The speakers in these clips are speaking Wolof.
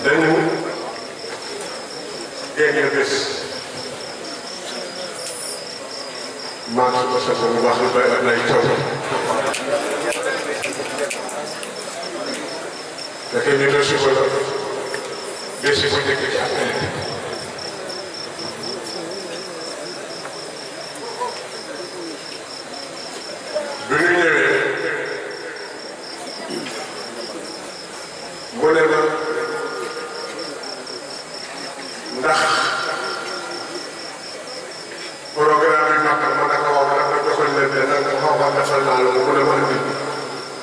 dañu génne bés maa ngi ko soxla bu baax lu bay ak lay taw fekk ñu ne suba la bés yi bu njëkk ci ak bi ñu ñëwee mu ne ma ndax programme bi makkal ma ne ko wax rek ma joxoon leen ne nag nga xaw ma defal naa la mu ne ma andi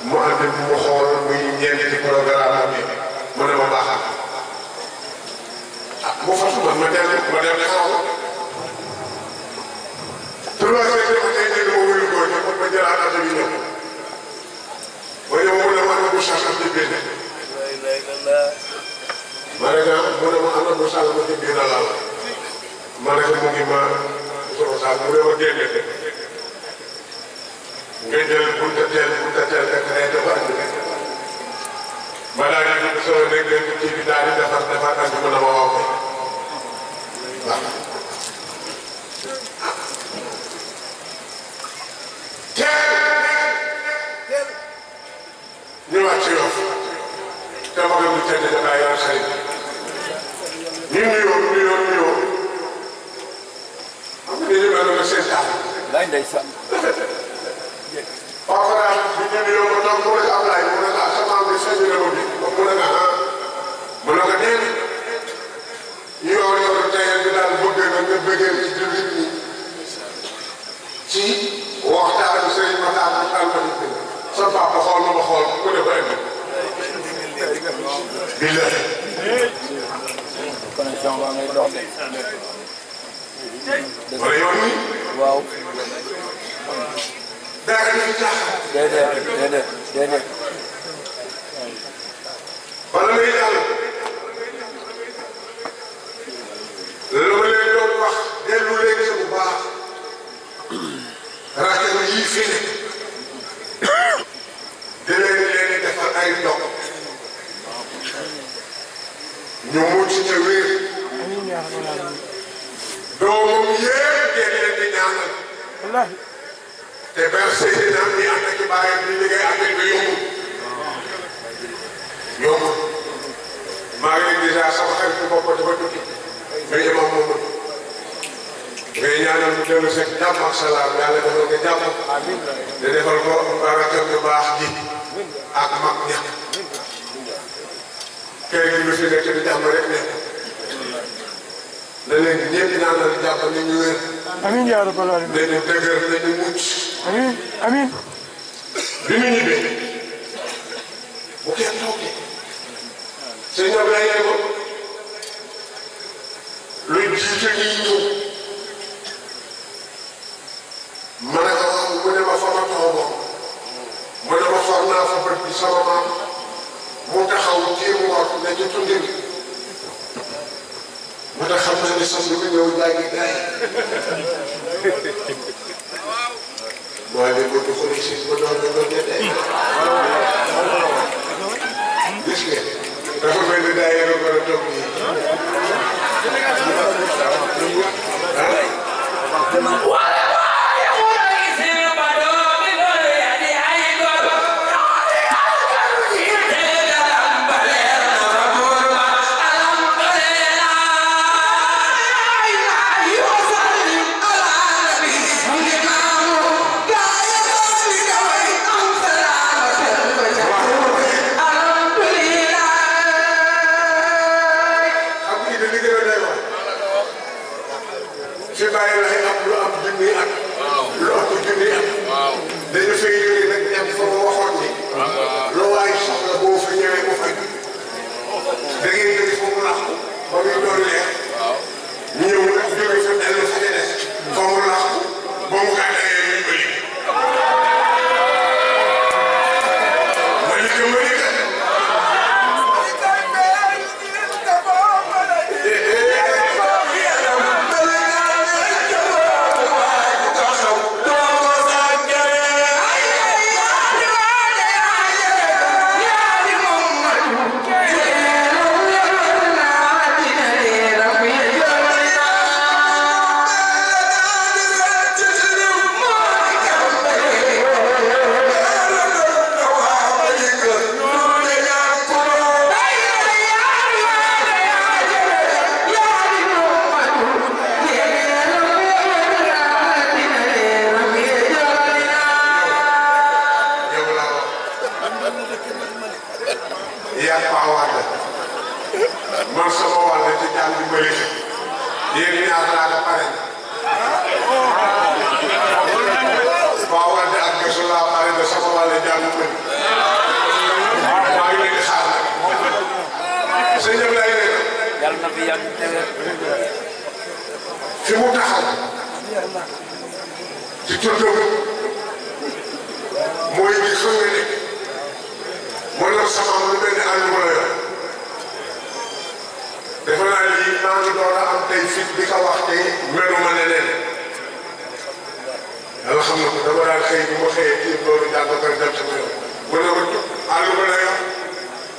mu andi mu xool muy ñeenti programme bi mu ne ma baaxal ah mu fas ma dem xaw trois heures dama tey dégg ma wuyu góor ñi ma jëlaat ato bi ñëw ba ñëw mu ne ma ana bu sax ci biir ma ne ko mu ne ma ana bu sax ci biir la ma ne ko mu ngi ma soxla sax mu ne ma génne nga jël bunta teel rek rek dafa andi ma daal di soo nekk ci bi daal di defar andi mu ne ma waaw ko waaw ñëwaat ci Yoff te ma gëm lu tedd dafaa yor xarit ñu nuyoo xam nga dañu mel ne seen taal. lay ndeysaan. waaw daal bi ñu nuyoo ba toog mu ne ko Ablaye mu ne ko ah sama am bi seen numéro bi mu ne ko ah mu ne ko dégg ñu yor tey bi daal bëgg na nga bëggee ci jullit ñi ci waxtaanu Sëriñ Matar bi almadi sa papa xool ma xool ku ne ko indi. billahi. connexion baa ngay dox de. wala yoon wi. waaw. dara ñu fi jaaxal. déedéet. wala ngay jàll. lu ma leen doon wax dellu leen ci bu baax. rajo yii fi ne. di leen defal ay ndox. ñu mucc te wér. doomam yépp ngeen leen di ñaanal. te berse yi naan ñi ànd ak baayam di liggéey affaire bi yombul. maa ngi leen di jaar sama xarit bopp dafa tukki. mais imam moom ngay ñaanal mu dellu si jàmm ak salaam yàlla defal nga jàmm. te defal ko barakam yu baax ji ak mag ña. kër gi lu fi nekk di jàmm rek nekk. na leen di ñëpp ñaanal jàpp ni ñu wér. amiin yaa rabbal aalamiin. nañu dëgër nañu mucc. amiin. bi ñu ñibbee bu kenn toogee. sëñ Ablaye ne ko luy jiite ñuy ñëw. ma ne ko mu ne ma fa ma toogoon. mu ne ma for naa fa bët bi sama maam mu taxaw jéem ngor ne ci tundi bi. moo tax xam naa ne sax lu ñëw jàngi gaay waaye ko du ko si ba doon ñettee gis nga dafa mel ni daay yéen a war a toog nii fi bàyyi lay am lu am junne yéen ñaar laa ko pare waaw wante ak gëstu laa pare ba sama wàll jàmm bëri maa ngi leen di xaar nag sëñ bi lay ne yàlla na fi yàgg te wér. fi mu taxaw ci tuddam mooy li xam nga ne mooy yor sama lu mel ni àll wala yor defe naa lii maa ngi doon a am tey fit bi ko wax te meluma neneen yàlla xam na ko dama daan xëy bu ma xëyee kii loolu jàng ko dem sama yoon mu ne ma àll wala yor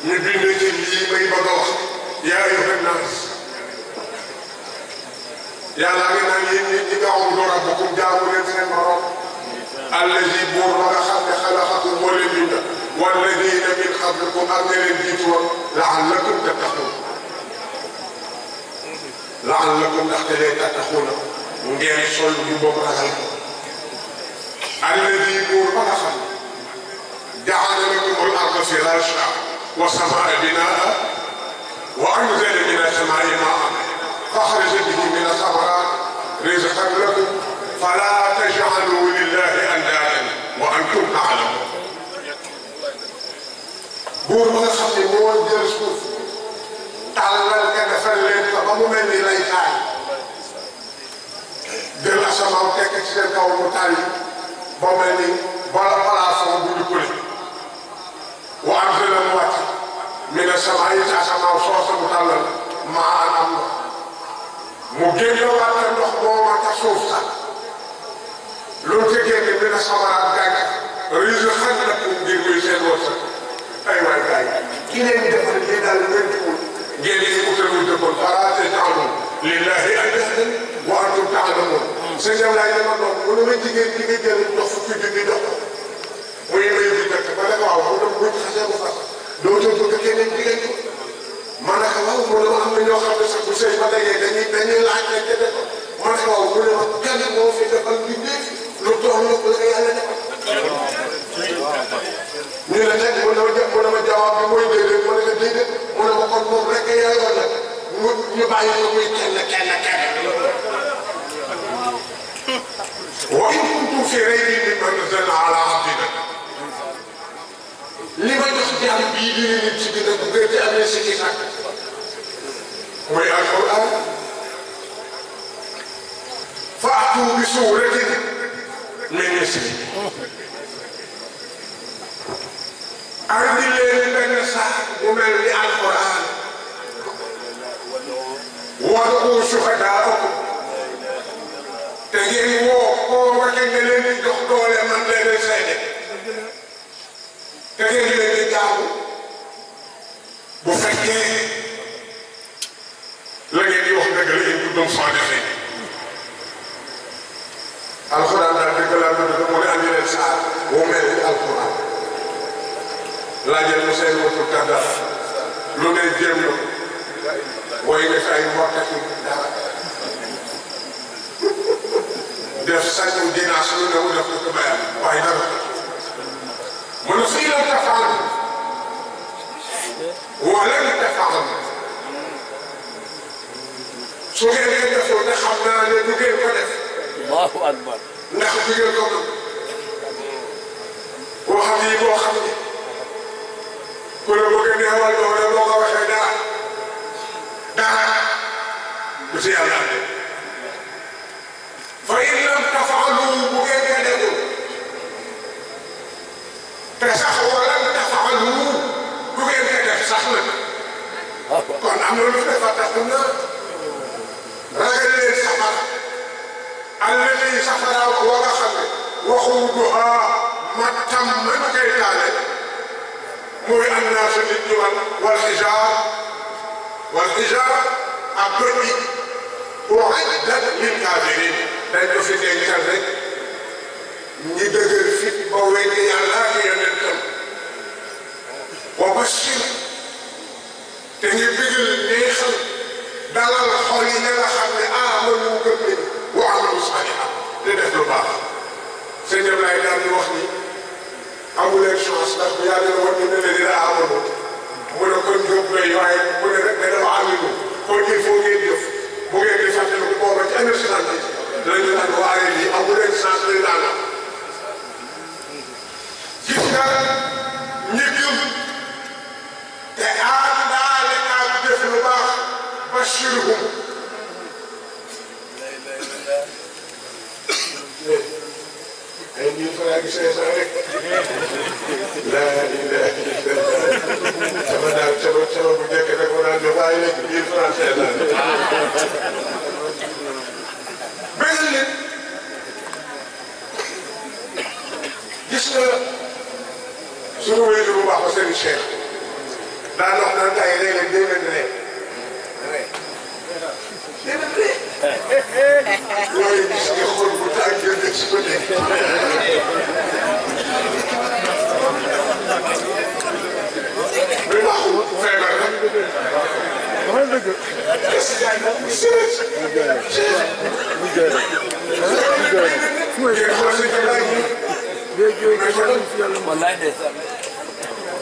ñu bindee ci lii may bëgg a wax yaa ayyuhan naas yàlla ngi naan yéen ñi nga xam ne rabbukum jaamu leen seen borom allazi buur ba nga xam ne xalaqakum moo leen bind walladiina min qablikum ak ña leen jiitu woon la'allakum tattaquun la'allakum ndaxte leen tattaquuna ngeen sol bu boobu ragal ko allazi buur ba nga xam ne ja'ala lakumul arda firaashan wa samaa binaa wa anzala mina samaa'i maa'an فأخرج به من الثمرات رزقا لكم فلا تجعلوا لله أندادا وأنتم تعلمون. buur ba nga xam ne moo jël suuf tàllal ka defal leen ko ba mu mel ni lay taay jël asamaaw tekk ci seen kaw mu taal yi ba mel ni bala plafond bu ñu kule wa anzala mu wàcc mina samaa'i ci asamaaw soosa mu tàllal maa am ndox mu génnewaat la ndox mooma ca suuf sax loolu ca génne dina samaraat gàncax rizqan lakum ngir muy seen wërsëg ay waay gaay ki leen di defal lii daal ngeen tuul ngeen di utalul dëkkoon falaa taj'aluu lillaahi andaadan wa antum ta'lamuun sëñ Jaw laay dama doon mu ne ma jigéen ñi nga jël ndox fukki junni jox ko muy may di dëkk ba ne ko waaw mu dem buñ xasee bu fas dootoo bëgg keneen jigéen ko ma ne ko waaw mu ne ma am na ñoo xam ne sax bu sëy ba dajee dañuy laaj rek te def ko ma ne ko waaw mu ne ma kenn moo fi defal bi néef lu toll la ko yàlla defal ñu ne nag mu ne ma jawaab bi mooy déedéet ma ne ko déedéet mu ne ma kon moom rek yàlla nag ñu bàyyi ko muy kenn wa in kuntum fi raybin mimmaa nazzalnaa alaa abdinaa li ma jox jaam bii di leen ci dina bu gën a amee si sax mooy alquran fa'tuu bi suuratin min mislihi andi leen benn saar bu mel ni alquran wad'uu shuhadaa'akum te ngeen woo koo waxee nga leen di jox doole man leen a seede te ngeen leen di jaamu bu fekkee la ngeen di wax dëgg la in kuntum saadiqiin alxuraan daal dëgg laa ko dëgg mu ne andi leen saar bu mel ni alxuraan laajal mu seen wutul kàddaaf lu ne jéem na mooy def ay mottaki dara def sañu dinaas lu ne mu def ko bayam waaye dara mu ne fii la tafaalu wala la tafaalu su ngeen ko defoo te xam naa ne du ngeen ko def. Allahu akbar. ndax du ngeen ko mën. boo xam ni boo xam ni ku la bëgg a neewal doole boo ko waxee dara du si yàlla de. fa in lam tafaalu bu ngeen ko defoo te sax wala tafaalu du ngeen ko def sax nag. kon am na lu defa tax na ragal leen safara allati safara wa nga xam ne waquuduha mattam man koy taale muy annaasu nit ñi wal xijaar ak bët yi uiddat lil kaafiriin dañ ko fi dencal rek ñi dëgër fit ba weddi yàlla ak yonentam wa bashir te ñu bëggal neexal dalal xol yi nga xam ne aamanu gëm nañu wa amalu saalihaat te def lu baax sëñ Ablaye daal di wax ni amu leen chance ndax bu yàlla war na ne dina amanu mu ne kon jóg doy waaye mu ne rek dana aminu kon il faut ngeen jëf bu ngeen di fàttaliku booba ci année 70 dinañu naan waaye lii amu leen chance lay daanaka gis nga ñi gëm te àndaale ak def lu baax bashirhum ay ñun fa yaa gisee sax rek laa ilaha illallah sama daal sama bu njëkk rek ma naan jox waaye léegi 1000 francs beneen nit gis nga suñu wéy bu baax ba seen cheikh daan wax naan tay léeg-léeg day leen ree waaye gis nga xol bu tàng nga ci ko nekk mais waxu feebar la waxal dëgg wallaay ndeysaan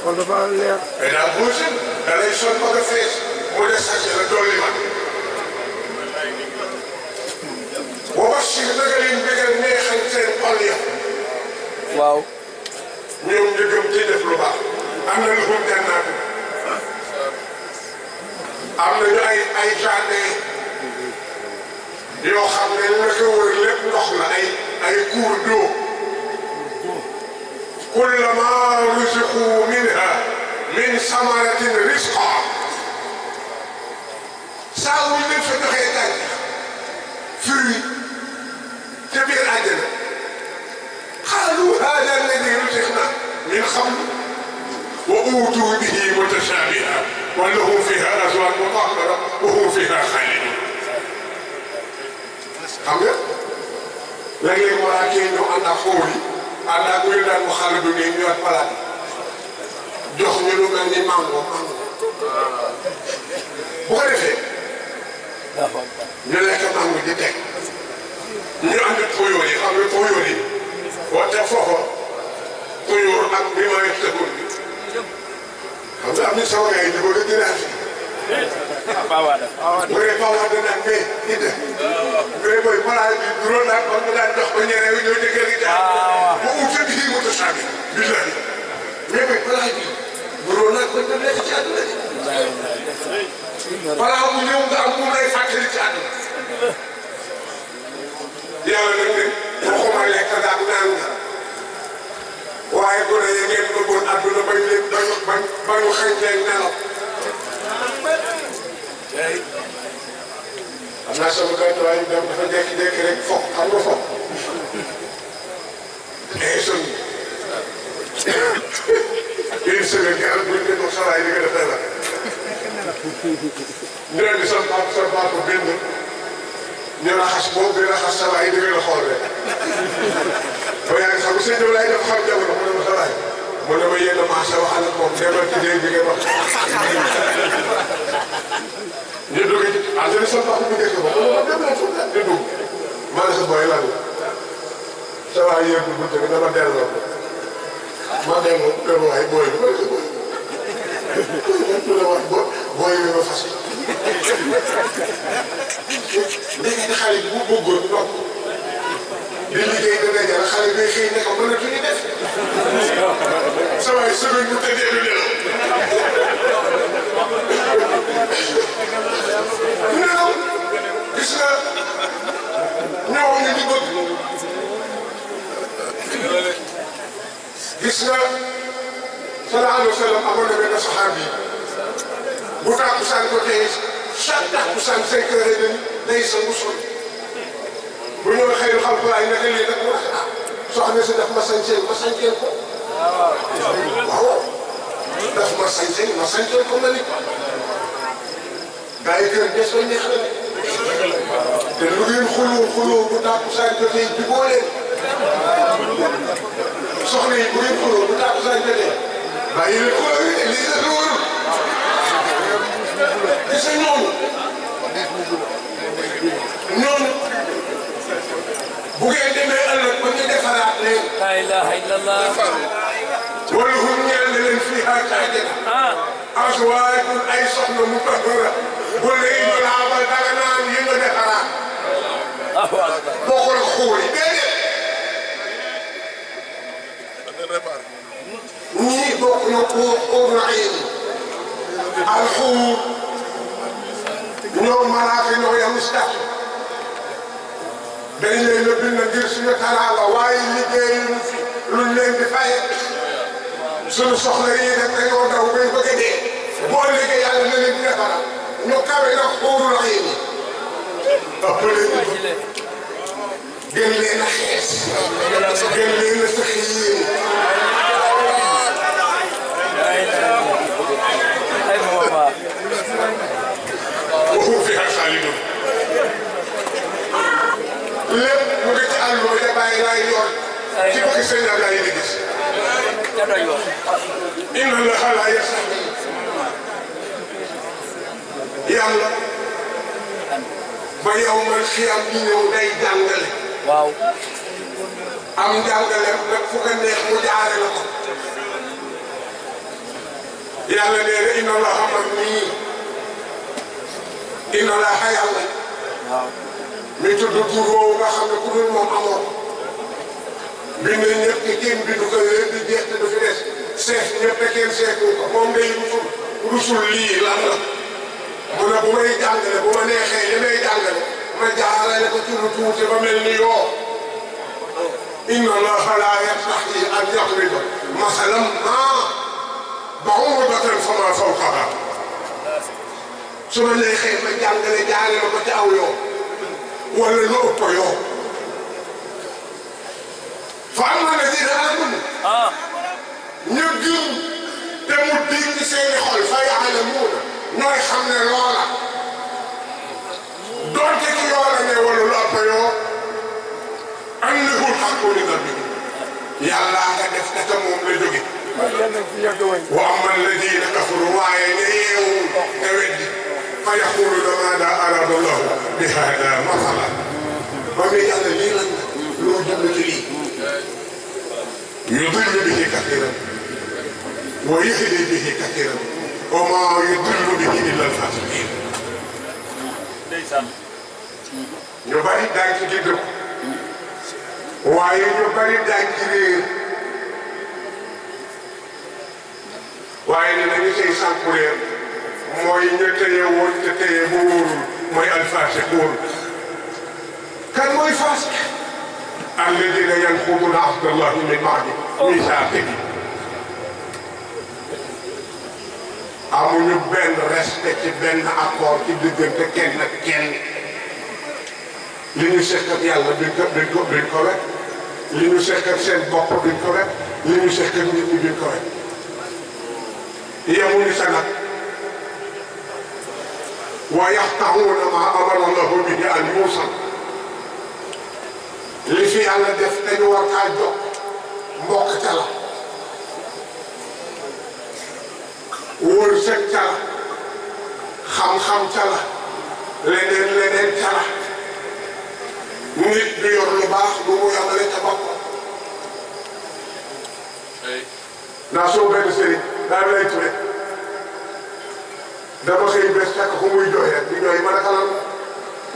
kon dafa leer mais daa bougé da lay sol ba nga fees mu des sax la dolli ma booba si nga leen bëggal neexal seen xol ya waaw ñoom ñu gëm ci def lu baax am na lu mu jannaat am nañu ay jardin yoo xam ne la ko wër lépp ndox la ay cours d'eau kullama ruziqu minha min samaratin rizqa saa wu ñu leen fa joxee gàncax fruit te biir àjjana qaalu haada alladi ruziqna min qablu wa uutuu bihi mutashaabihan wa lahum fiihaa azwaajun mutahhara wa hum fiihaa xaaliduun xam nga léeg-léeg malaaka yi ñëw ànd ak xóor yi ànd ak muy daan mu xale bi ñu yor palaat jox ñu lu mel ni mango bu ko defee ñu lekk mango di teg ñu ànd ak tuyóor yi xam nga tuyóor yi boo teg foofa tuyóor ak bi ma yor tëggul bi xam nga am na sama gars yi di ko gën a fi bu dee Pawa dana am mais it mais booy balaa bi duroon naa ko ñu daan jox ba ñeneen ñëw ci kër gi daal ba ut bi mu tasaabi billahi mais booy balaa bi duroon naa ko ñu nekk ci àdduna bi balaa mu ñëw nga am mu lay fàttali ci àdduna yàlla nag ne waxuma lekk daal naan nga waaye gone yi ngeen bëggoon àdduna bañ leen bañu xëy leen nelaw am naa sama gàttuwaay yu dem dafa jékki-jékki rek foog xam nga foog son une semaine ki am buñ ne ko sawaay di nga def dara ñu leen di sa baat bind ñu raxas boobu di raxas sawaay di nga xool rek ba yaa ngi xam nga sëñ bi laay def xam jamono mu ne ma sawaay mu ne ma yéen a maasa waxal ak moom demal ci dee bi ngeen wax ñu dugg ci ah jërëjëf sama papa bu njëkk ba ma dem leen foofu ñu dugg ma ne sa booy lan la sa waay yéen bu bunte bi dama delloo ma delloo delloo waay booy bi ma ne sa booy mu ne wax booy bi ma fas léegi di xale bi bu bëggoon ndox di liggéey dana jar xale bi xëy ne ko mënatuñu def sa waay semaine mu tëddee lu nelaw nelaw gis nga ñoo ñu di bëgg gis nga sallallahu alayhi wa sallam amoon na benn saxaabi bu tàkkusaan ko tey chaque tàkkusaan 5 heures et demi day sangu sol bu ñëwee xëy na xam ko ay naka lii nag mu ne ah soxna si daf ma sañseel ko waaw daf ma sañseel ko ma ni gaa yi kër des koy neex na te lu ngeen xuloo bu tàkkusaan jotee jubóo leen soxna yi bu ngeen xuloo bu tàkkusaan jotee bàyyi leen xuloo yi lii la wóorul gis nga ñooñu bu ngeen demee ëllëg ba ñu defaraat leen. la ilaha illallah. wala hum ñaan leen fii àjjana azwaajun ay soxna mutahhara bu lay laabal danga naan yi nga defaraat bokkul ak xuur yi déedéet ñii bokk na xuur ayn al xuur ñoom malaaka ñoo yam stat dañ leen a bind ngir suñu taraanga waaye liggéeyuñu fi luñ leen di faye suñu soxla yi rek dañoo daw bay bëgg a dee boo liggéey yàlla na leen di defaral ñu kawe nag xuurul ayn ëpp leen gën leen a xees gën leen a saxiin waxu fi xar xaalidun lépp mu ngi ci àll ba ca bàyyi laay yor ci bëgg sëñ Ablaye yi di gis inna la xalaa yastaxyi yàlla ba yow man xiyam di ñëw day jàngale waaw am jàngale nag fu ko neex mu jaare la ko yàlla nee na inna la xamal nii inna la xa yàlla mi tudd tur woowu nga xam ne ku dul moom amoon bind ñëpp te kenn bindu ko leen di jeex te du fi des seet ñëpp te kenn seetu ko moom day rusul lii lan la mu ne bu may jàngale bu ma neexee li may jàngale ma jaarale ko ci lu tuuti ba mel ni yoo inna allaha la yastaxyi an yaxrija masalan ma ba'udatan fama fawqaha su ma neexee ma jàngale jaarale ko ci aw yoo wala lu ëpp yoo fa amma alladina amanu ñu gëm te mu dégg seeni xol fa yaalamuuna ñooy xam ne loola donte ci yoo la ne wala lu ëpp yoo annahu l-haqqu min rabbihim yàlla nga def te moom la jóge wa amma alladina kafaru waaye ne yeewul te weddi fa yaquluuna maadaa araada Allahu bi haadaa masalan ba muy yàlla lii lan la loo jublu ci lii yudillu bihi kathiiran wa yahdii bihi kathiiran wa maa yudillu bihi illa al-faasiqiin ñu bari daañu ci giddu waaye ñu bari daañu ci réer waaye ne nañu say sànku réer mooy ñu téye woon te téye bu wóorul mooy al-faasiquun kan mooy faasiq alladina yanquduuna ahda Allahi min ba'di miisaaqihi amuñu benn respect ci benn accord ci diggante kenn ak kenn li ñu sekk ak yàlla duñ ko wekk li ñu sekk ak seen bopp duñ ko wekk li ñu sekk ak nit ñi duñ ko wekk yemuñu sa nag wa yaqta'uuna maa amara Allahu bihi an yuusal li fi yàlla def dañu war kaa jox mbokk ca la wërsëg ca la xam-xam ca la leneen ca la nit du yor lu baax du mu yamale ca bopp naa soo benn sëriñ daal lay ture dama xëy bés fekk ku muy jooy rek di jooy ma ne xalal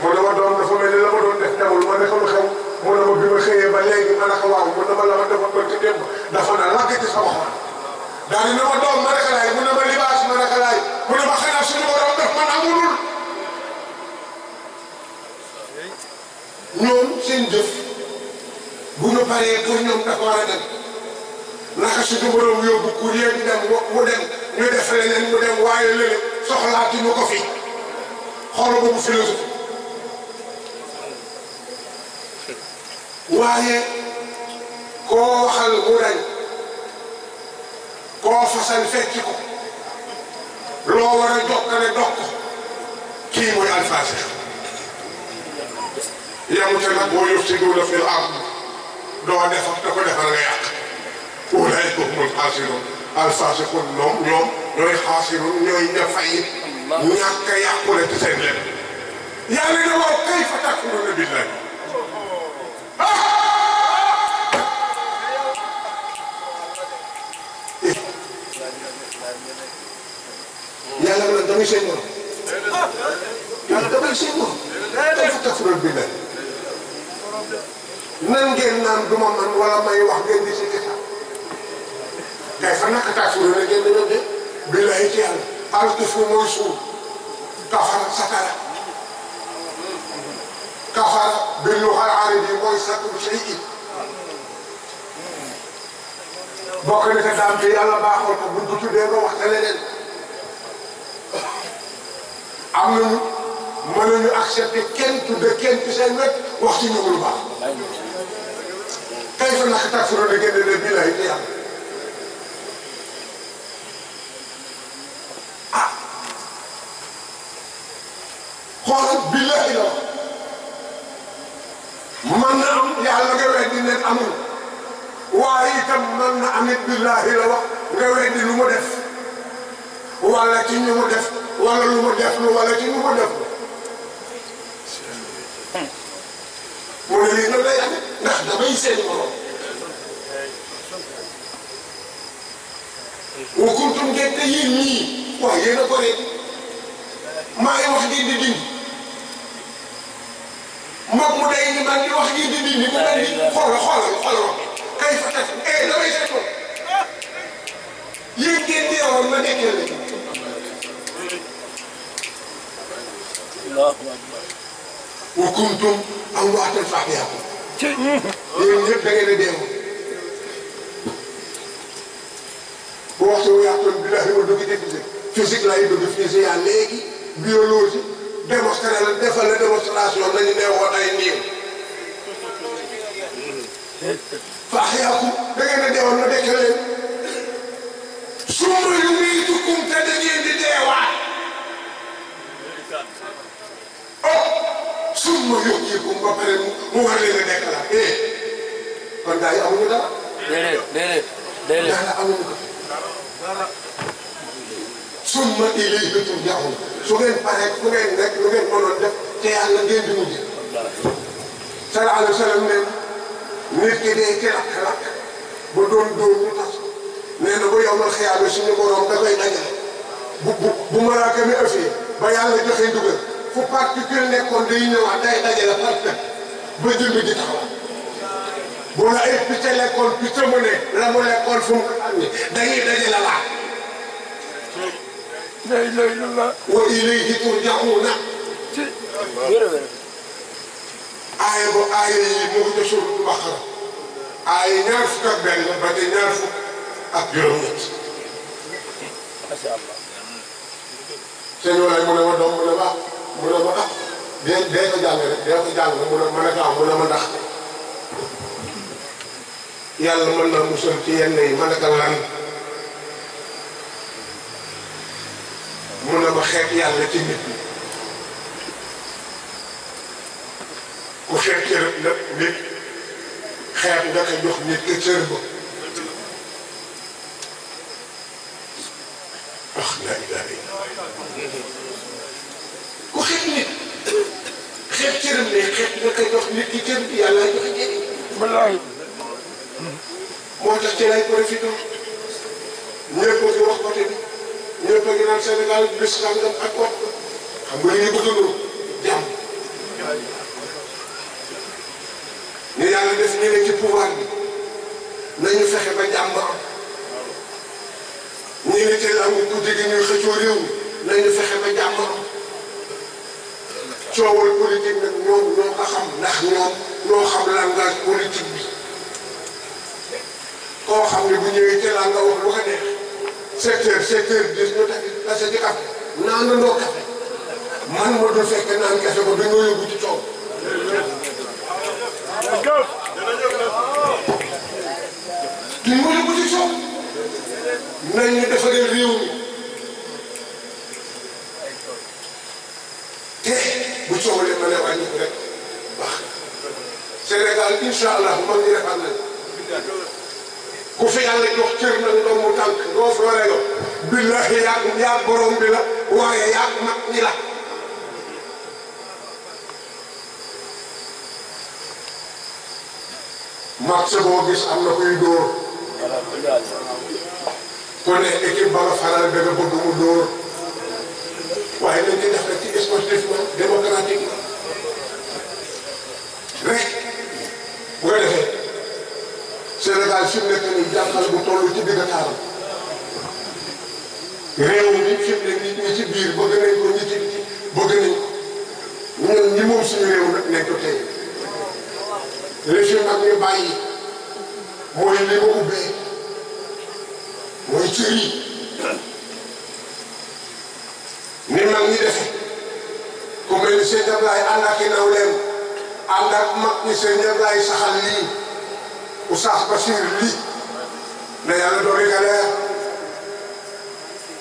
mu ne ma doom dafa mel ni la ma doon def dawul ma ne ko lu xew mu ne ma bi ma xëyee ba léegi ma ne ko waaw mu ne ma la ma defa ko ci démb dafa na làgg ci sama xol daal ne ma doom ma ne ko laay mu ne ma libaas ma ne ko laay mu ne ma xanaa suñu borom def man amulul ñoom seen jëf bu ñu paree pour ñoom dafa war a dem naka suñu borom yóbbu courrier bi dem mu dem ñu def leneen mu dem waaye léeg soxlaatuñu ko fi xool boobu philosophie waaye koo waxal mu dañ koo fasal fekki ko loo war a jokkale dox ko kii mooy alfaasix yamute nag boo yufsiduuna fil ard doo defar da ko defar nga yàq ulaa'ika humul xaasiruun alfaasixuun ñoom ñooy xaasiruun ñooy ña fay ñàkk a yàqule ci seen lépp yàlla ne waaw kayfa takfuruuna billaahi damay seen morom yàlla damay seen morom dafa takfurul bi nag nan ngeen naan duma man wala may wax ngeen di si kitaab kay fa naka takfurul na ngeen dañoo de billahi ci yàlla al kufru mooy suul kafara satara kafara bil lugha al arabi mooy satru shay'in bokk na te daam te yàlla baaxoon ko buñ ko tuddee nga wax te leneen am nañu mën nañu accepté kenn tudde kenn ci seen wet wax ci ñoom lu baax kay fa naka takfurul na ngeen de billahi ci yàlla xoolal billahi la man na am yàlla nga weddi ne amul waaye itam man na amit billahi la wax nga weddi lu mu def wala ci ñu mu def wala lu mu def lu wala ci ñu mu def mu ne lii nag lay amee ndax damay seen morom wa kuntum ngeen te yéen ñii waaye yéen a ko rek maa ngi wax ngeen di dindi moom mu day ni man di wax ngeen di dindi mu mel ni xoolal kay fa tef damay seet ko yéen ngeen di yowoon ma nekkee la wa kuntum amwaatan fa ahyaakum yéen ñëpp da ngeen a deewoon bu waxtu wu yaatoon billahi ma dugg ci physique laay dugg physique léegi biologie defal la démonstration nañu ne woon ay niiw fa ahyaakum da ngeen a deewoon ma dekk leen summa yumiitukum te da ngeen di deewaat summa yuhyiikum ba pare mu war leen a dekkalaat kon gars yi amuñu dara. déedéet yàlla amuñu ko. summa ilayhi turja'uun su ngeen paree fu ngeen nekk lu ngeen mënoon def te yàlla ngeen di mujj. sallallahu alayhi wa sallam nee na nit ki dee ci lakk-lakk ba doon ñu tas nee na bu yawmal xiyaama suñu borom da koy dajale bu malaaka mi ëffee ba yàlla joxe ndugal fu particule nekkoon day ñëwaat day dajale particule ba jënd di taxawaat bu la ay picc lekkoon picc mu ne la mu lekkoon fu mu ko amee dañuy dajale waat. wa ilayhi turja'uun aaya yi moo ko suuratul Baqara aaya ñaar fukk ak benn ba te ñaar fukk ak juróom-ñett. macha allah. sëñ walaay mu ne ma doom mu ne ma dee ko jàng rek dee ko jàng mu ne ma ne ko am mu ne ma ndax yàlla mën na musal ci yenn yi ma ne ko lan mu ne ma xeet yàlla ci nit ñi ku xeet cër la nit xeet nga ko jox nit ki cër ba wax laa ilaaha illallaah ku xeet nit xeet cëram ne xeet nga ko jox nit ki cër bi yàlla joxe njëriñ wallaahi moo tax ci lay profité ñëpp a ngi wax côté bi ñëpp a ngi naan Sénégal bis sangam ak kot xam nga li ñu bëgg a jàmm ñu yàlla def ñu ne ci pouvoir bi nañu fexe ba jàmm am ñu ne teel am ku jege ñuy xëccoo réew mi nañu fexe ba jàmm am coowal politique nag ñoo ko xam ndax ñoo xam langage politique bi koo xam ne bu ñëwee teel nga wax lu ko neex secteur 10 ñu tase ci café naanandoo café man ma du fekk naan café ko dañoo yóbbu ci coow. duñ ko yóbbu ci coow nañ ñu defaree réew mi te bu coow lee ma ne wàññi ko rek baax Sénégal incha allah man ngi defar nañ ku fi yàlla jox cër na doomu tànk doo fi war a yor billahi yaag borom bi la waaye yaag mag ñi la. match boo gis am na kuy dóor ku ne équipe ba nga faral da nga bëgg mu dóor politiquement démocratique rek bu ko defee Sénégal fi mu nekk nii jàppal bu toll ci digg taaram réew mi fi mu nekk nit ñi ci biir bëgg nañ ko ñi ci bëgg nañ ko ñun ñi moom suñu réew nag nañ ko tey li fi mag ñu bàyyi mooy li ma ubbee mooy cër yi ni mag ñi defe ku mel ni sëñ Ablaye ànd ak i nawleem ànd ak mag ñi sëñ Ablaye saxal lii Oustaz Bachir lii ne yàlla doori ka leer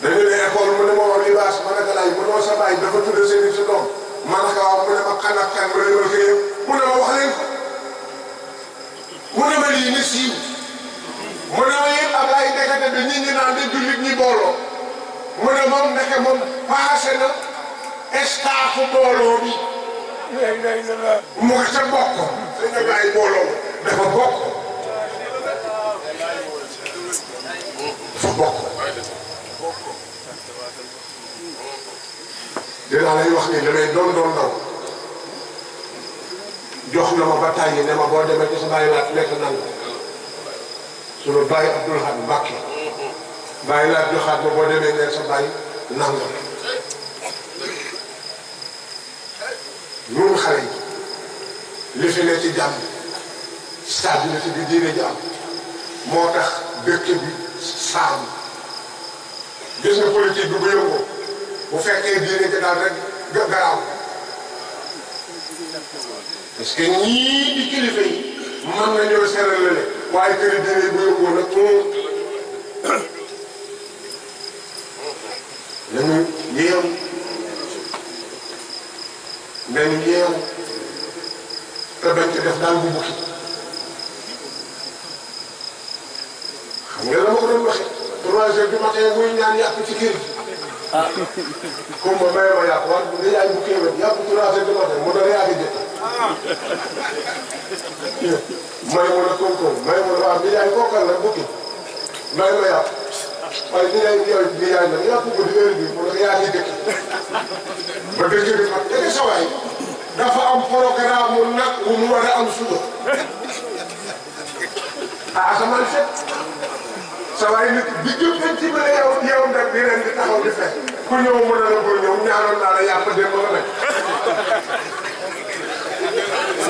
dañu ne école mu ne ma wax libaas ma ne ko laaj mënoo sa baay dafa tudd seen si doom ma ne ko waaw mu ne ma kan ak kan ma ne ma kii mu ne ma wax leen ko mu ne ma lii ni siiw mu ne ma yëpp Ablaye ndekete bi nit ñi naan di jullit ñi booloo mu ne moom ndeke moom passé na staffu booloo bi mu ngi ca bokk dañ ne bàyyi booloo dafa bokk dafa bokk dinaa lay wax ni damay doon ndaw jox na ma ba tàyyi ne ma boo demee ci sa bàyyi laat lekk nan sunu bàyyi Abdoul Ahad Mbacké bàyyi laat joxaat ma boo demee ngeen sa bàyyi nangam ñun xale yi li fi ne ci jàmm stabilité bi diine ji am moo tax dëkk bi saam gis nga politique bi bu yëngoo bu fekkee diine ji daal rek garaaw parce que ñii di kilifa yi mën nañoo seeral la ne waaye kër diine yi bu yëngoo nag nañu yeew te bañ ci def daal bu bukki xam nga la ma ko doon waxee 3 heures du matin muy ñaan yàpp ci kër gi comme ma maye ma yàpp wax nga yaay bu kéwét yàpp 3 heures du matin mu doon yaa ngi jëkk may mu ne koom-koom may mu ne waaw bi yaay kookal la bukki may ma yàpp waaye bi yaay yow bi yaay nag yàpp ko di heure bi mu ne yaa ngi jëkk ba dëkk bi mag dëkk sa waay dafa am programme mu nag wu mu war a am suba ah asamaan set sa waay nit bi jub nañ ci bële yow nag di leen di taxaw di fekk ku ñëw mën a la bul ñëw ñaanoon naa la yàpp dem ba nga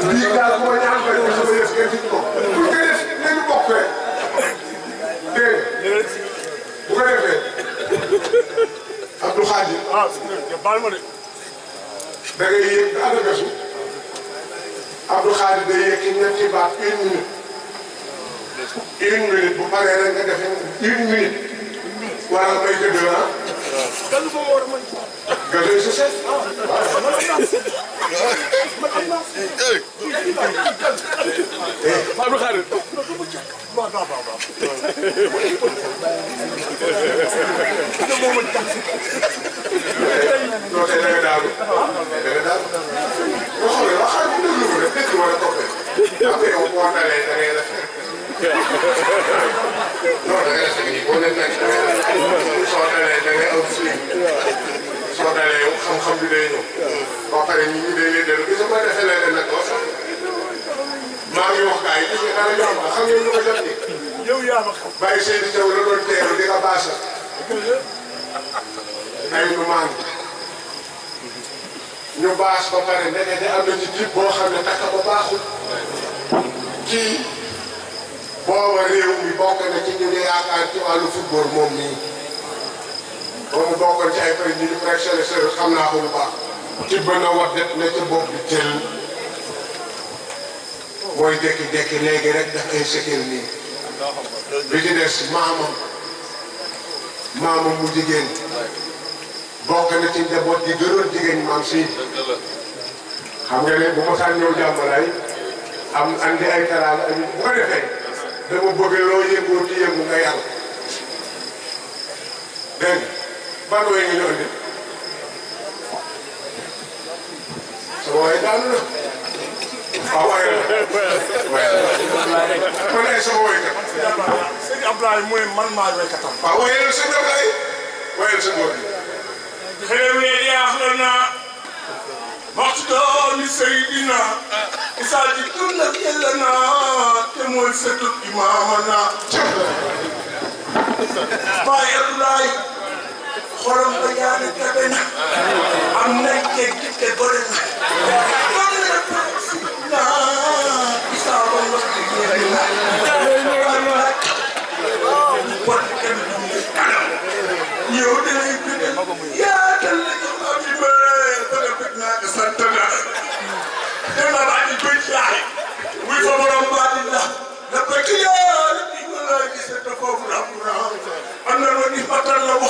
bii daal moo ñaan ko ñëw sama yëf kenn ci ko pour que def nañu bokk rek dégg bu ko defee Abdou Khadir baal ma de da ngay yëg ànd gasu Abdou Khadir day yëg ñetti baat 1 minute 1 minute bu paree rek nga defee 1 minute wala may ko 2 ans. kan fa war a mën gazouille sa chef. Abdou Khadir non tey da nga daal boo xoolee wax xaar bu déglu ko rek dégg nga wala toppee am nga yow boo dalee da ngay def non da ngay def nii boo leen nekk soo dalee da ngay aw suy soo dalee yow xam-xam bi day ñëw ba pare nit ñi day leen dellu gis nga boo defee leneen nag doo sax maa ngi wax gars yi gis nga dara ñoom xam ngeen lu ko jot nii yow yaa ma xam bàyyi seen i taw la doon teeru di nga baasa ay nu maan ñu baas ba pare ndekete am na ci type boo xam ne takk ba baaxul kii booba réew mi bokk na ci ñu ne yaakaar ci wàllu football moom nii boo mu bokkoon ci ay président yu précédé xam naa ko bu baax ci bën a wat det ne ca bopp bi teel mooy dekki-dekki léegi rek daf ay sékil nii bi ci des maamam mu jigéen bokk na ci njaboot gi gënoon jigéen maam si xam nga ne bu ma saan ñëw jàmbalaay am andi ay teraanga bu ko defee dama bëgg loo yëngoo ci yëngu nga yàlla dégg nga ban way nga ñu andi sama waay daanu na waaw waaye man ay sama waykat sëñ Abdoulaye mu ne man maa waykatam waaw wayal sëñ Abdoulaye wayal sëñ Abdoulaye xew yi yaax na مقدام سيدنا إساجي كنا يلنا تمول ستو إمامنا باي الله خرم بيان كبنا أمنا كيك كبرنا لا إساب الله يا سنتنا كنا بعد البيت يعني ويفهم رمضان الله لبك يا ربي ولا يستفوق الأمر أنا وني بطل الله